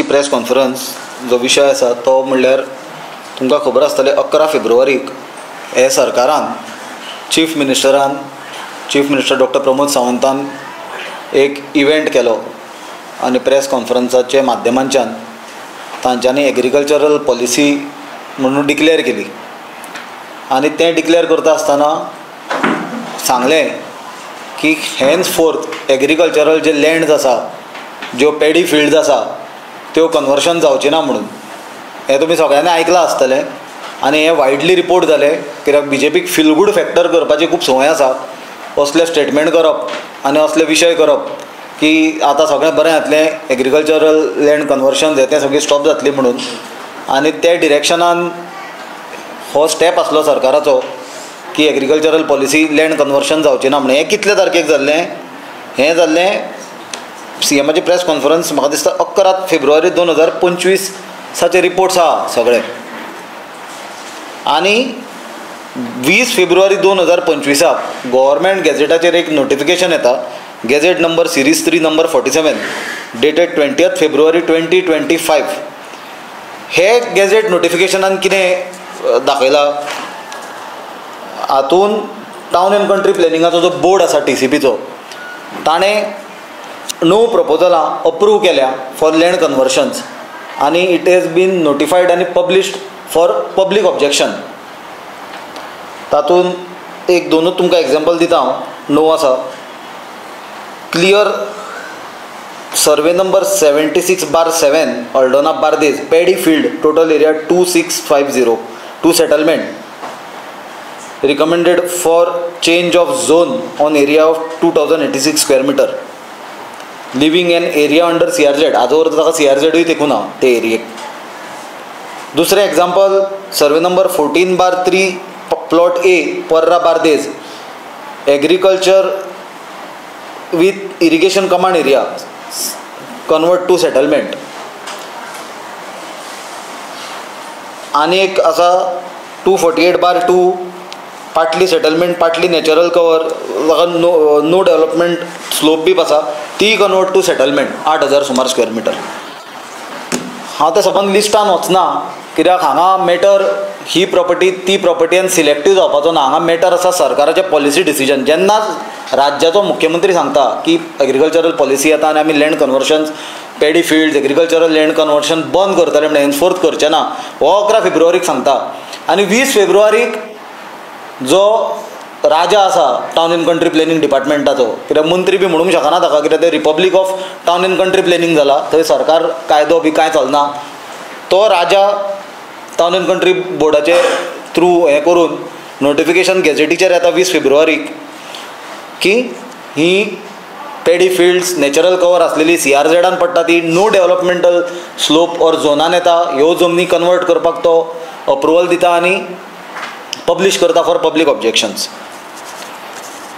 Press conference जो विशय आसा तो म्हणल्यार तुमकां खबर आसतलें 11 फेब्रुवारीक हे सरकारान चीफ मिनिस्टर डॉक्टर प्रमोद सावंतान एक इव्हेंट केलो आनी प्रेस कॉन्फरन्साचे माध्यमांच्यान तांच्यांनी एग्रीकल्चरल पॉलिसी म्हणून डिक्लेअर केली आनी तें डिक्लेअर करता आसतना सांगलें की हेन्स फोर्थ एग्रीकल्चरल जे लँड्स आसा, ज्यो पेडी फिल्ड्स आसा त्यो कन्वर्शन जावचें ना म्हणून. हें तुमी सगळ्यांनी आयकलां आसतलें आनी हें वायडली रिपोर्ट जालें कित्याक बीजेपीक फील गूड फॅक्टर करपाची खूब संवय आसा, असले स्टेटमेंट करप आनी असले विशय करप की आतां सगळें बरें जातलें, एग्रीकल्चरल लँड कन्वर्शन हें तें सगळीं स्टॉप जातली म्हणून. आनी ते डिरेक्शनान हो स्टेप आसलो सरकाराचो की एग्रीकल्चरल पॉलिसी लँड कन्वर्शन जावचें ना म्हणून. हें कितले तारखेक जाल्लें? हें जाल्लें सीएमाची प्रेस कॉन्फरन्स म्हाका दिसता 11 फेब्रुवारी 2025 रिपोर्ट्स आहा सगळे. आनी 20 फेब्रुवारी 2025 गव्हर्मेंट गॅझेटाचेर एक नोटिफिकेशन येता, gazette number series 3 number 47 dated 20 February 2025. हे गॅझेट नोटिफिकेशनान कितें दाखयलां, हातून टावन एंड कंट्री प्लॅनिंगाचो जो बोर्ड आसा टीसीपीचो ताणें 9 प्रपोजलां अप्रूव केल्या फॉर लँड कन्वर्शन्स आनी it has been notified आनी पब्लिश्ड फॉर पब्लीक ऑब्जेक्शन. तातूंत एक दोनूच तुमकां एग्जाम्पल दिता हांव. 9 आसा clear survey number 76/7 Aldona Bardez paddy field total area 2650 to settlement recommended for change of zone on area of 2086 square meter leaving an area under CRZ. आजवर ताका CRZूय तेकूना ते एरियेक. दुसरें example survey number 14/3 plot A Parra Bardez agriculture with irrigation command area convert to settlement. आनी एक आसा 248/2 partly settlement partly natural cover, ताका no development slope बी आसा, ती कन्वर्ट टू सेटलमेंट 8000 सुमार स्क्वेअर मिटर. हांव ते सबंद लिस्टान वचना कित्याक हांगा मॅटर ही प्रॉपर्टी ती प्रॉपर्टी आनी सिलेक्टीव जावपाचो ना. हांगा मॅटर आसा सरकाराचें पॉलिसी डिसिजन. जेन्ना राज्याचो मुख्यमंत्री सांगता की एग्रीकल्चरल पॉलिसी येता आनी आमी land conversions paddy fields agricultural land conversion बंद करतले म्हणून एन्फोर्स करचे ना, हो 11 फेब्रुवारीक सांगता. आनी 20 फेब्रुवारीक जो राजा आसा टावन एंड कंट्री प्लॅनिंग डिपार्टमेंटाचो, कित्याक मंत्री बी म्हणूंक शकना ताका कित्याक ते republic of town and country planning जाला, थंय सरकार कायदो बी कांय चलना, तो राजा टावन एंड कंट्री बोर्डाचे थ्रू हें करून नोटिफिकेशन गॅझेटीचेर येता 20 फेब्रुवारीक की ही पेडी फिल्ड्स नॅचरल कवर आसलेली सीआरझेडान पडटा ती नो डेवलपमेंटल स्लोप ऑर झोनान येता, ह्यो जमनी कन्वर्ट करपाक तो अप्रुवल दिता आनी पब्लिश करता फॉर पब्लीक ऑब्जेक्शन्स.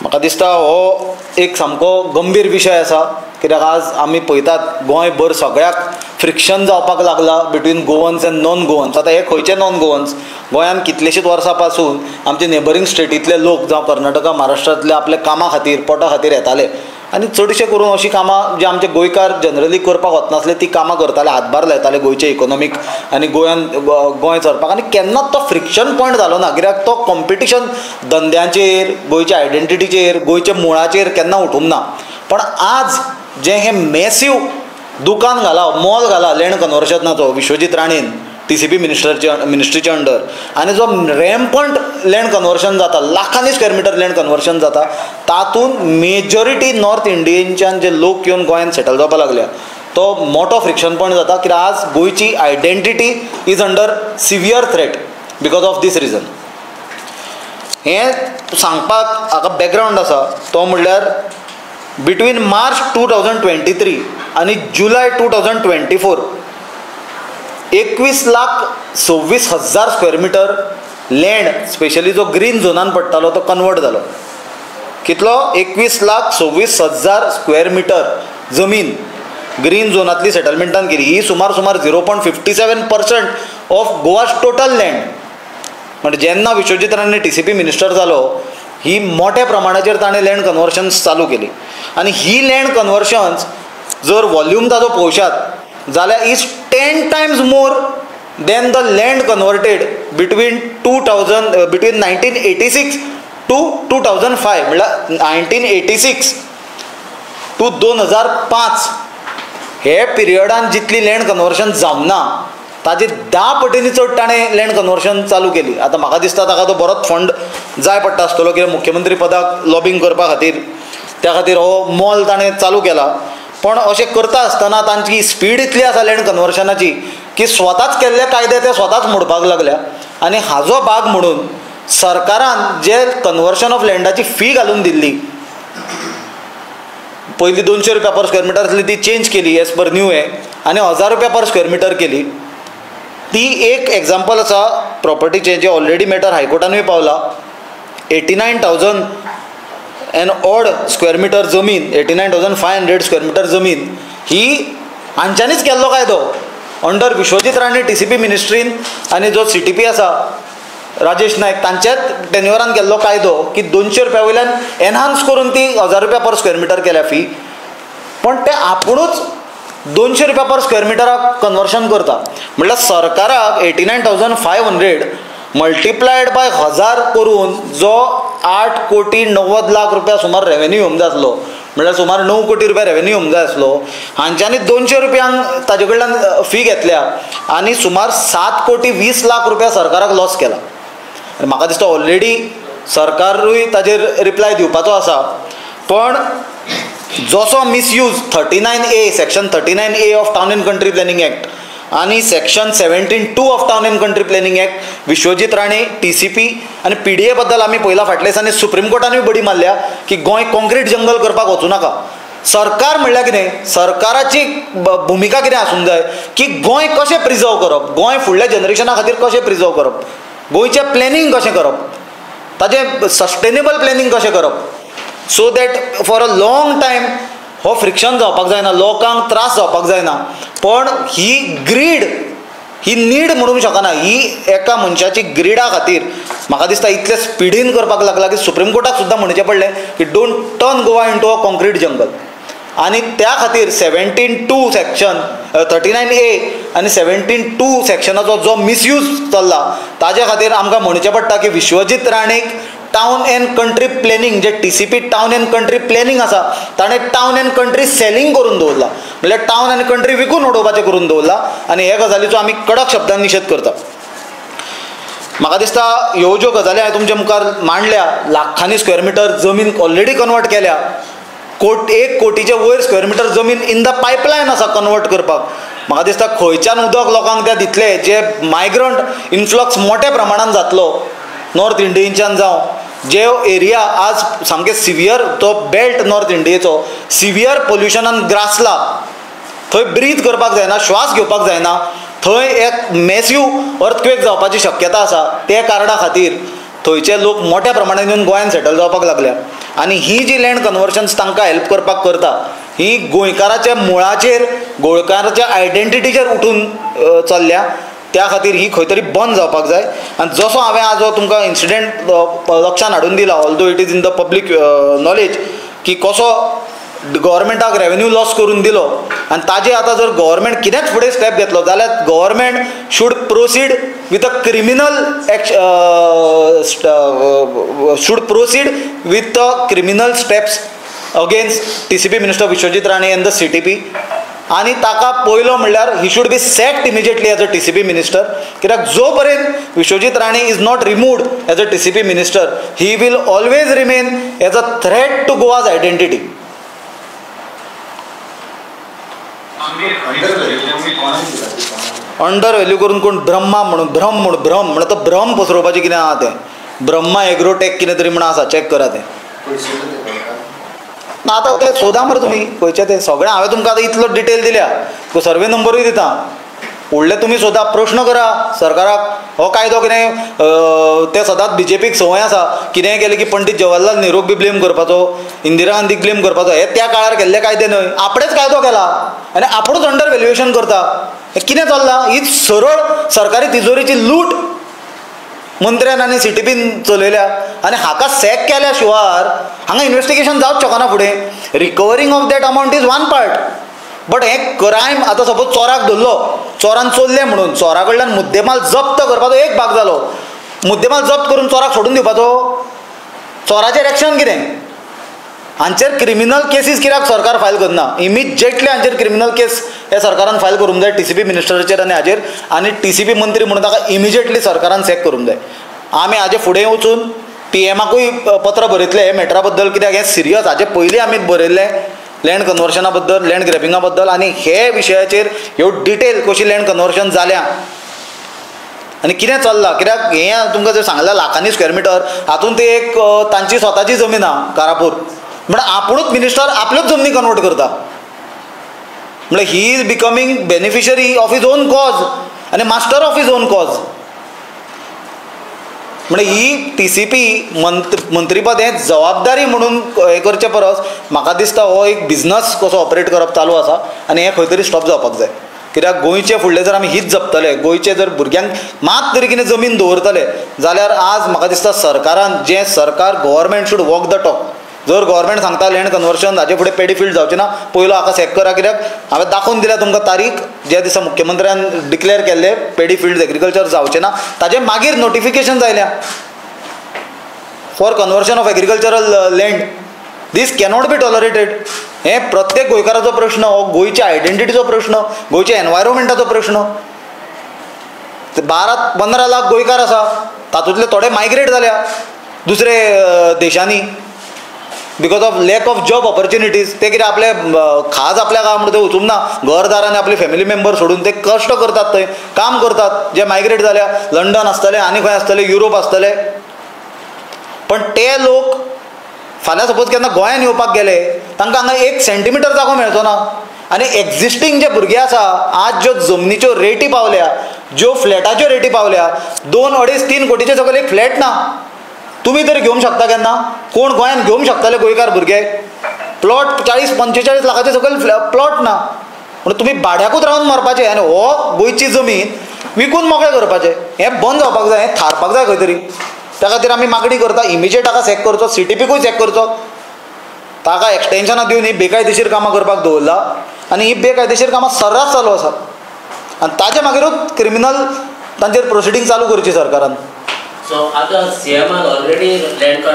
म्हाका दिसता हो एक सामको गंभीर विशय आसा कित्याक आज आमी पळयतात गोंयभर सगळ्याक फ्रिक्शन जावपाक लागला between Goans and non Goans. आतां हे खंयचे नॉन गोवन्स? गोंयांत कितलेशींच वर्सां पासून आमचे नेबरींग स्टेटींतले लोक जावं कर्नाटका महाराष्ट्रांतले आपल्या कामा खातीर पोटा खातीर येताले आनी चडशे करून अशीं कामां जी आमचे गोंयकार जनरली करपाक वचनासले ती कामां करताले, हातभार लायताले गोंयचे इकोनॉमीक आनी गोंयांत गोंय चलपाक. आनी केन्नाच तो फ्रिक्शन पॉयंट जालो ना कित्याक तो कॉम्पिटिशन धंद्यांचेर, गोंयच्या आयडेंटिटीचेर, गोंयच्या मुळाचेर केन्ना उठूंक ना. पण आज जें हें मॅसीव दुकान घाला, मॉल घाला लँड कन्वर्शनाचो विश्वजीत राणेन टीसीपी मिनिस्ट्रीच्या अंडर, आनी जो रॅम्पंट लँड कन्वर्शन जाता, लाखांनी स्क्वेअर मिटर लँड कन्वर्शन जाता, तातूंत मेजॉरिटी नॉर्थ इंडियनच्यान जे लोक येवन गोंयांत सेटल जावपाक लागल्या तो मोठो फ्रिक्शन पॉयंट जाता कित्याक आज गोंयची identity is under severe threat because of this reason. हें सांगपाक हाका बॅकग्रावंड आसा तो म्हणल्यार बिटवीन मार्च 2023 आनी जुलय 2024 21,26,000 स्क्वेअर मिटर लँड स्पेशली जो ग्रीन झोनान पडटालो तो कन्वर्ट जालो. कितलो? 21,26,000 स्क्वेअर मिटर जमीन ग्रीन झोनांतली सेटलमेंटान केली. ही सुमार 0.57% ऑफ गोवा's टोटल लँड. म्हणजे जेन्ना विश्वजीत राणे टीसीपी मिनिस्टर जालो ही मोठ्या प्रमाणाचेर ताणें लँड कन्वर्शन्स चालू केली आनी ही लँड कन्वर्शन्स जर वॉल्यूम ताजो पळोवशात जाल्यार is 10 times more than the land converted between 2000 between 1986 to 2005. म्हणल्यार 1986 टू 2005 हे पिरियडान जितली लँड कन्वर्शन जावंक ना ताजे 10 पटींनी चड ताणें लँड कन्वर्शन चालू केली. आतां म्हाका दिसता ताका तो बरोच फंड जाय पडटा आसतलो, कित्याक मुख्यमंत्री पदाक लॉबींग करपा खातीर, त्या खातीर हो मोल ताणें चालू केला. पण अशें करता आसतना तांची स्पीड इतली आसा लँड कन्वर्शनाची की स्वताच केल्ले कायदे ते स्वताच मोडपाक लागल्या. आनी हाजो भाग म्हणून सरकारान जे कन्वर्शन ऑफ लँडाची फी घालून दिल्ली, पयलीं 200 रुपया पर स्क्वेअर मिटर आसली ती चेंज केली एज पर न्यू हे आनी 1000 रुपया पर स्क्वेअर मिटर केली. ती एक एग्जाम्पल आसा प्रॉपर्टीचें जें ऑलरेडी मॅटर हायकोर्टानूय पावला. 89,000 and odd square meter जमीन, 89,500 स्क्वेअर मिटर जमीन ही हांच्यांनीच केल्लो कायदो अंडर विश्वजीत राणे TCP मिनिस्ट्रीन आनी जो CTP आसा राजेश नायक तांच्याच टेन्युअरान केल्लो कायदो की 200 रुपया वयल्यान एनहान्स करून ती 1000 रुपया पर स्क्वेअर मिटर केल्या फी. पण ते आपुणूच 200 रुपया पर स्क्वेअर मिटराक कन्वर्शन करता. म्हणल्यार सरकाराक 89,500 मल्टिप्लायड बाय 1000 करून जो 8 कोटी 90 लाख रुपया सुमार रेवेन्यू येवंक जाय आसलो, म्हणल्यार सुमार 9 कोटी रुपया रेवेन्यू येवंक जाय आसलो, हांच्यांनी 200 रुपयांक ताजे कडल्यान फी घेतल्या आनी सुमार 7 कोटी 20 लाख रुपया सरकाराक लॉस केला. आनी म्हाका दिसता ऑलरेडी सरकारूय ताजेर रिप्लाय दिवपाचो आसा. पण जसो misuse 39A, section 39A of Town and Country Planning Act आनी section 17(2) of Town and Country Planning Act, Vishwajit Rane, TCP आनी PDA बद्दल आमी पयला फाटल्या दिसांनी सुप्रीम कोर्टानूय बडी मारल्या की गोंय कॉन्क्रीट जंगल करपाक वचूं नाका. सरकार म्हणल्यार कितें, सरकाराची भुमिका कितें आसूंक जाय की गोंय कशें प्रिजर्व करप, गोंय फुडल्या जनरेशना खातीर कशें प्रिजर्व करप, गोंयचें प्लॅनिंग कशें करप, ताजें सस्टेनेबल प्लॅनिंग कशें करप, so that for a long time हो फ्रिक्शन जावपाक जायना, लोकांक त्रास जावपाक जायना. पण ही ग्रीड, ही नीड म्हणूंक शकना, ही एका मनशाची ग्रिडा खातीर म्हाका दिसता इतले स्पिडीन करपाक लागला की सुप्रीम कोर्टाक सुद्दां म्हणचें पडलें की don't turn Goa into a concrete jungle. आनी त्या खातीर 17(2) section, 39A आनी 17(2) सेक्शनाचो जो मिसयूज चल्ला ताजे खातीर आमकां म्हणचें पडटा की विश्वजीत राणेक town and country planning J TCP Town and Country Planning आसा ताणें टावन एंड कंट्री सेलिंग करून दवरला, म्हणल्यार टावन एंड कंट्री विकून उडोवपाचें करून दवरला. आनी हे गजालीचो आमी कडक शब्दान निशेध करता. म्हाका दिसता ह्यो ज्यो गजाली हांवें तुमच्या मुखार मांडल्या, लाखांनी स्क्वेअर मिटर जमीन ऑलरेडी कन्वर्ट केल्या, 1 कोटीचे वयर स्क्वेअर मिटर जमीन इन the pipeline आसा कन्वर्ट करपाक. म्हाका दिसता खंयच्यान उदक लोकांक ते दितले जे मायग्रंट इनफ्लक्स मोठ्या प्रमाणान जातलो नॉर्थ इंडियेच्यान जावं, जे एरिया आज सामके सिवियर, तो बेल्ट नॉर्थ इंडियेचो सिवियर पोल्युशनान ग्रासला, थंय ब्रीथ करपाक जायना, श्वास घेवपाक जायना, थंय एक मॅसिव अर्थक्वेक जावपाची शक्यता आसा. ते कारणा खातीर थंयचे लोक मोठ्या प्रमाणान येवन गोंयांत सेटल जावपाक लागल्या आनी ही जी लँड कन्वर्शन्स तांकां हेल्प करपाक करता ही गोंयकाराच्या मुळाचेर, गोंयकाराच्या आयडेंटिटीचेर उठून चल्ल्या. त्या खातीर ही खंय तरी बंद जावपाक जाय. आनी जसो हांवें आज हो तुमकां इन्सिडंट लक्षान हाडून दिला, although it is in the public knowledge की कसो गव्हर्मेंटाक रेवेन्यू लॉस करून दिलो आनी ताजे आतां जर गव्हर्मेंट कितेंच फुडें स्टेप घेतलो जाल्यार government should proceed with a criminal should proceed with the criminal steps against TCP Minister Vishwajit Rane and the CTP. आनी ताका पयलो म्हणल्यार he should be sacked immediately as a TCP minister, कित्याक जो पर्यंत Vishwajit Rane is not removed as a TCP minister, he will always remain as a threat to Goa's identity. Under value करून कोण ब्रह्मा म्हणून भ्रम म्हणून भ्रम म्हणून तो भ्रम पसरोवपाचें कितें आहा तें ब्रह्मा एग्रोटेक कितें तरी म्हणून आसा, चॅक करा तें. ना आतां तें सोदा मरे तुमी खंयचें तें सगळें. हांवें तुमकां आतां इतलो डिटेल दिल्या, सर्वे नंबरूय दिता, फुडलें तुमी सोदा, प्रश्न करा सरकाराक. हो कायदो कितें तें सदांच बीजेपीक संवय आसा कितेंय केलें की पंडीत जवाहरलाल नेहरूक बी ब्लेम करपाचो, इंदिरा गांधीक ब्लेम करपाचो. हे त्या काळार केल्ले कायदे न्हय, आपणेच कायदो केला आनी आपुणूच अंडर व्हॅल्युएशन करता. हें कितें चल्लां? ही सरळ सरकारी तिजोरीची लूट मंत्र्यान आनी सीटीपीन चलयल्या आनी हाका सॅक केल्या शिवार हांगा इन्वेस्टिगेशन जावंक शकना फुडें. Recovering of that amount is one part. But हें क्रायम आतां सपोज चोराक धरलो, चोरान चोरलें म्हणून चोरा कडल्यान मुद्देमाल जप्त करपाचो एक भाग जालो, मुद्देमाल जप्त करून चोराक सोडून दिवपाचो, चोराचेर एक्शन कितें? हांचेर क्रिमिनल केसीस कित्याक सरकार फायल करना? इमिजिएटली हांचेर क्रिमिनल केस हे सरकारान फायल करूंक जाय, टीसीपी मिनिस्टराचेर आनी हाजेर, आनी टीसीपी मंत्री म्हणून ताका इमिजिएटली सरकारान सॅक करूंक जाय. आमी हाजे फुडें वचून पीएमाकूय पत्र बरयतले हे मॅटरा बद्दल, कित्याक हें सिरियस. हाजे पयलीं आमी बरयल्लें लँड कन्वर्शना बद्दल, लँड ग्रॅबिंगा बद्दल, आनी हे विशयाचेर ह्यो डिटेल कशी लँड कन्वर्शन जाल्या आनी कितें चल्लां. कित्याक हें तुमकां जर सांगलां लाखांनी स्क्वेअर मिटर, हातूंत ते एक तांची स्वताची जमीन आहा कारापूर, म्हणल्यार आपुणूच मिनिस्टर आपल्योच जमनी कन्वर्ट करता. म्हणल्यार he is becoming beneficiary of his own cause आनी master of his own cause. म्हणल्यार ही टीसीपी मंत्रीपद हें जबाबदारी म्हणून हें करचे परस म्हाका दिसता हो एक बिजनस कसो ऑपरेट करप चालू आसा आनी हें खंय तरी स्टॉप जावपाक जाय. कित्याक गोंयचे फुडले जर आमी हीत जपतले, गोंयचे जर भुरग्यांक मात तरी कितें जमीन दवरतले जाल्यार आज म्हाका दिसता सरकारान जें सरकार government should walk the talk. जर गव्हर्मेंट सांगता लँड कन्वर्शन हाजे फुडें पेडी फिल्ड जावचें ना, पयलो हाका सॅक करा. कित्याक हांवें दाखोवन दिल्या तुमकां तारीख, ज्या दिसा मुख्यमंत्र्यान डिक्लेअर केल्लें पेडी फिल्ड एग्रीकल्चर जावचें ना, ताजे मागीर नोटिफिकेशन आयल्या for conversion of agricultural land. This cannot be tolerated. हें प्रत्येक गोंयकाराचो प्रश्न, हो गोंयच्या आयडेंटिटीचो प्रश्न, गोंयच्या एनवायरोमेंटाचो प्रश्न. 12-15 लाख गोंयकार आसा, तातूंतले थोडे मायग्रेट जाल्या दुसरे देशांनी because of lack of job opportunities. ते कितें आपले खाज आपल्याक आहा म्हणून ते वचूंक ना, घरदार आनी आपले फॅमिली मेंबर सोडून ते कश्ट करतात, थंय काम करतात. जे मायग्रेट जाल्या लंडन आसतले आनी खंय आसतले, युरोप आसतले, पण ते लोक फाल्यां सपोज केन्ना गोंयान येवपाक गेले तांकां हांगा 1 सेंटीमिटर जागो मेळचो ना. आनी एक्झिस्टींग जे भुरगे आसा आज ज्यो जमनीच्यो रेटी पावल्या, ज्यो फ्लॅटाच्यो रेटी पावल्या, 2-2.5-3 कोटीचे सकयल एक फ्लॅट ना. तुमी तरी घेवंक शकता केन्ना? कोण गोंयान घेवंक शकतले गोंयकार भुरगे? प्लॉट 40-45 लाखाचे सकयल प्लॉट ना. म्हणून तुमी भाड्याकूच रावन मरपाचें आनी हो गोंयची जमीन विकून मोकळें करपाचें. हें बंद जावपाक जाय, हें थारपाक जाय खंय तरी. त्या खातीर आमी मागणी करता इमिजिएट हाका सॅक करचो, सीटीपीकूय सॅक करचो. ताका एक्सटेन्शनां दिवन ही बेकायदेशीर कामां करपाक दवरला आनी ही बेकायदेशीर कामां सर्रास चालू आसा आनी ताजे मागीरूच क्रिमिनल तांचेर प्रोसिडींग चालू करची सरकारान. सो आतां सीएमान ऑलरेडी लँड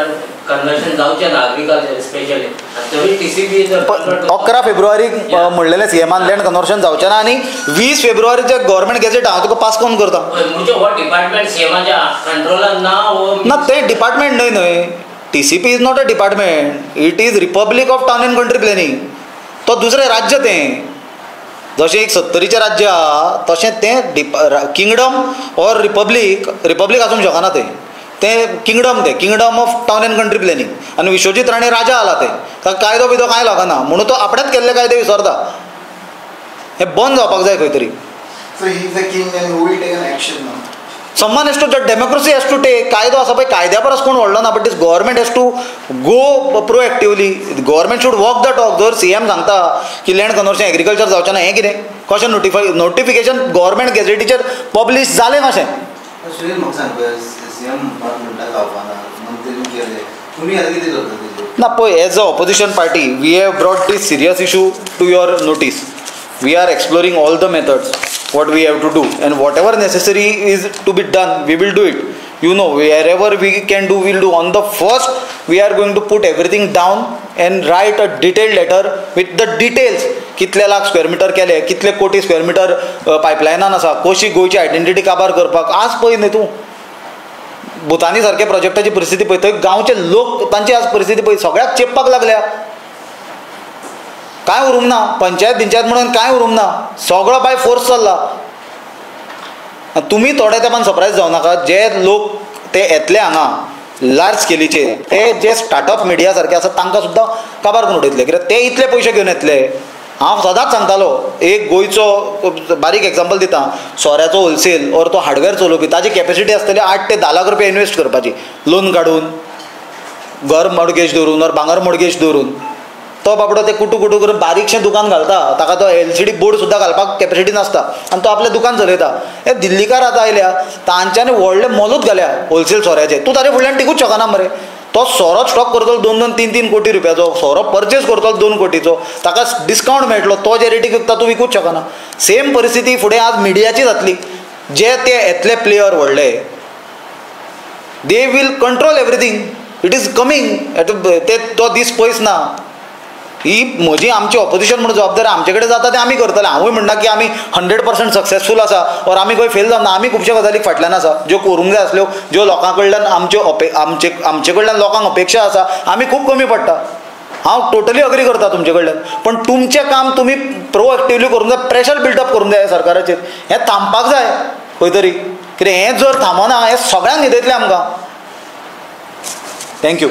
कन्वर्शन जावचें ना एग्रीकल्चर स्पेशली, तरी टीसीपी 11 फेब्रुवारीक म्हणलेलें सीएमान लँड कन्वर्शन जावचें ना आनी 20 फेब्रुवारीचें गव्हर्मेंट गॅझेट हांव तुका पास कोन करता. म्हणजे हो डिपार्टमेंट सीएमाच्या कंट्रोलान ना? ना, तें डिपार्टमेंट न्हय न्हय. TCP is not a department, it is republic of town and country planning. तो दुसरें राज्य तें, जशें एक 70चें राज्य आहा तशें तें किंगडम ऑर रिपब्लीक, रिपब्लीक आसूंक शकना तें, तें किंगडम, तें kingdom of town and country planning. आनी विश्वजीत राणे राजा जाला तें, ताका कायदो बियदो कांय लागना म्हणून तो आपणेंच केल्ले कायदे विसरता. हें बंद जावपाक जाय खंय तरी. So he is the king and who will take an action now? Someone has to, the democracy has to take. कायदो आसा पळय, कायद्या परस कोण व्हडलो ना, but this government has to go proactively. Government should walk the talk. जर CM सांगता की लँड कन्वर्शन एग्रीकल्चर जावचें ना, हें कितें कशें नोटिफिकेशन गव्हर्मेंट गॅझेटीचेर पब्लीश जालें कशें? सुनील म्हाका सांग, सीएम म्हणटा जावपाना, मंत्र्यांनी केलें, तुमी आतां कितें करता? ना पळय, as a opposition party we have brought this serious issue to your notice. We are exploring all the methods what we have to do and whatever necessary is to be done we will do it. You know, wherever we can do we will do. On the first we are going to put everything down and write a detailed letter with the details. कितले lakh square metre केले, कितले कोटी square metre पायपलायनान आसा, कशी गोंयची identity काबार करपाक. आज पळय न्ही तूं भुतानी सारके प्रोजेक्टाची परिस्थिती पळय, थंय गांवचे लोक तांची आज परिस्थिती पळय, सगळ्याक चेपपाक लागल्या. कांय उरूंक ना, पंचायत बिंचायत म्हणून कांय उरूंक ना, सगळो बाय फोर्स चल्ला. तुमी थोड्या तेंपान सरप्रायज जावं नाका, जे लोक ते येतले हांगा लार्ज स्केलीचेर, ते जे स्टार्टअप मिडिया सारके आसा तांकां सुद्दां काबार करून उडयतले, कित्याक ते इतले पयशे घेवन येतले. हांव सदांच सांगतालो, एक गोंयचो बारीक एग्जाम्पल दिता, सोऱ्याचो होलसेल ऑर तो हार्डवेअर चलोवपी, ताजी कॅपेसिटी आसतली 8 ते 10 लाख रुपया इन्वेस्ट करपाची, लोन काडून, घर मॉर्गेज दवरून ऑर भांगर मॉर्गेज दवरून. तो बाबडो ते कुटू कुटू करून बारीकशें दुकान घालता, ताका तो LCD board सुद्दां घालपाक कॅपेसिटी नासता आनी तो आपलें दुकान चलयता. हे दिल्लीकार आतां आयल्या, तांच्यांनी व्हडलें मोलूच घाल्या होलसेल सोऱ्याचें, तूं ताजे फुडल्यान टिकूच शकना मरे. तो सोरो स्टॉक करतलो 2-2, 3-3 कोटी रुपयाचो सोरो परचेज करतलो 2 कोटीचो, ताका डिस्कावंट मेळटलो, तो जे रेटीक विकता तूं विकूच शकना. सेम परिस्थिती फुडें आज मिडियाची जातली. जे ते येतले प्लेयर व्हडले, they will control everything. It is coming. ते तो दीस पयस ना. ही म्हजी आमची ऑपोजिशन म्हणून जबाबदारी आमचे कडेन जाता तें आमी करतले. हांवूय म्हणटा की आमी 100% सक्सेसफूल आसा ऑर आमी खंय फेल जावना. आमी खुबश्या गजालीक फाटल्यान आसा ज्यो करूंक जाय आसल्यो, ज्यो लोकां कडल्यान आमच्यो आमचे कडल्यान लोकांक अपेक्षा आसा, आमी खूब कमी पडटा. हांव टोटली अग्री करता तुमचे कडल्यान, पण तुमचें काम तुमी प्रोएक्टिवली करूंक जाय, प्रेशर बिल्डअप करूंक जाय सरकाराचेर. हें थांबपाक जाय खंय तरी, कितें हें जर थांबना हें सगळ्यांक न्हिदयतलें आमकां. Thank you.